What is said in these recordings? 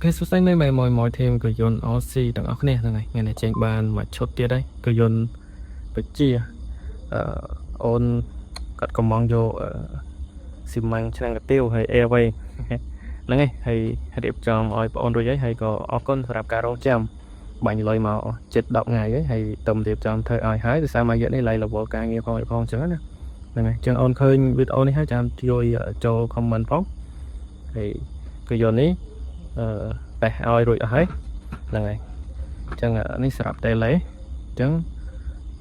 OK សួស្តីនៅមេមួយមួយ team គយន្ត RC ទាំងអស់គ្នាហ្នឹងហើយថ្ងៃនេះចេញបានមួយឈុតទៀតហើយគយន្តបជាអឺអូនគាត់កំងយកអឺស៊ីម៉ាំងឆ្នាំងកាទៀវហើយ Airway ហ្នឹងហើយហើយរៀបចំឲ្យបងអូនរួចហើយហើយក៏អរគុណសម្រាប់ការរងចាំបាញ់លុយមកជិត10ថ្ងៃហើយហើយតំរៀបចំធ្វើឲ្យហើយដោយសារមួយរយៈនេះឡៃរវល់ការងារផងអីផងអញ្ចឹងណាហ្នឹងហើយអញ្ចឹងអូនឃើញវីដេអូនេះហើយចាំជួយចូល comment ផងហើយគយន្តនេះអឺ តេស្តឲ្យរួចអស់ហើយហ្នឹងហើយអញ្ចឹងនេះសម្រាប់ tele អញ្ចឹង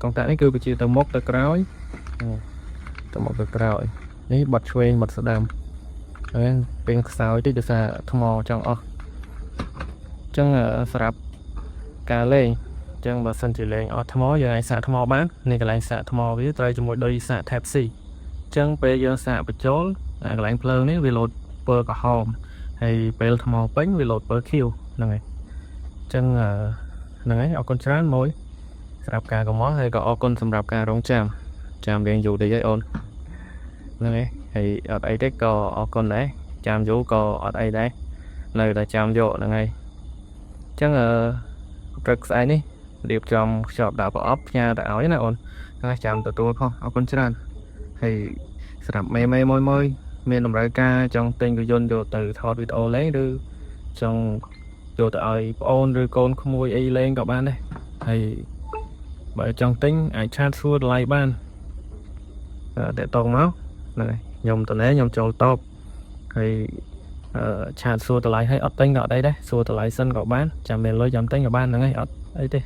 កុងតាក់នេះគឺបញ្ជាទៅមុខទៅក្រោយទៅមុខទៅក្រោយនេះបត់ឆ្វេងបត់ស្ដាំហើយពេលខ្សោយតិចដោយសារថ្មចង់អស់អញ្ចឹងសម្រាប់ការលេងអញ្ចឹងបើសិនជាលេងអស់ថ្មយើងអាចសាកថ្មបាននេះកន្លែងសាកថ្មវាត្រូវជាមួយដូចសាក Type C អញ្ចឹងពេលយើងសាកបញ្ចូលអាកន្លែងភ្លើងនេះវាលោតពណ៌ក្រហម ហើយពេលថ្មពេញវាលោតពណ៌ខៀវហ្នឹងហើយអញ្ចឹងហ្នឹងហើយអរគុណច្រើនមួយសម្រាប់ការកម្មហើយក៏អរគុណសម្រាប់ការរងចាំចាំរៀងយូរតិចហើយអូនហ្នឹងហើយហើយអត់អីទេក៏អរគុណដែរចាំយូរក៏អត់អីដែរនៅតែចាំយកហ្នឹងហើយអញ្ចឹងអឺព្រឹកស្អែកនេះរៀបចំខ្ចប់ដាក់ប្រអប់ផ្ញើទៅឲ្យណាអូនហ្នឹងហើយចាំទទួលផងអរគុណច្រើនហើយសម្រាប់មេមេមួយមួយមានតម្រូវការចង់ទិញគយន្តយកទៅថតវីដេអូលេងឬចង់យកទៅឲ្យប្អូនឬកូនក្មួយអីលេងក៏បានដែរហើយបើចង់ទិញអាច chat សួរតម្លៃបានតាក់តងមកហ្នឹងហើយខ្ញុំតណែខ្ញុំចូលតបហើយអឺ chat សួរតម្លៃហើយអត់ទិញក៏អត់អីដែរសួរតម្លៃសិនក៏បានចាំមានលុយចាំទិញក៏បានហ្នឹងហើយអត់អីទេ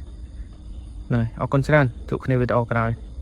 ហ្នឹងហើយអរគុណច្រើនជួបគ្នាវីដេអូក្រោយ។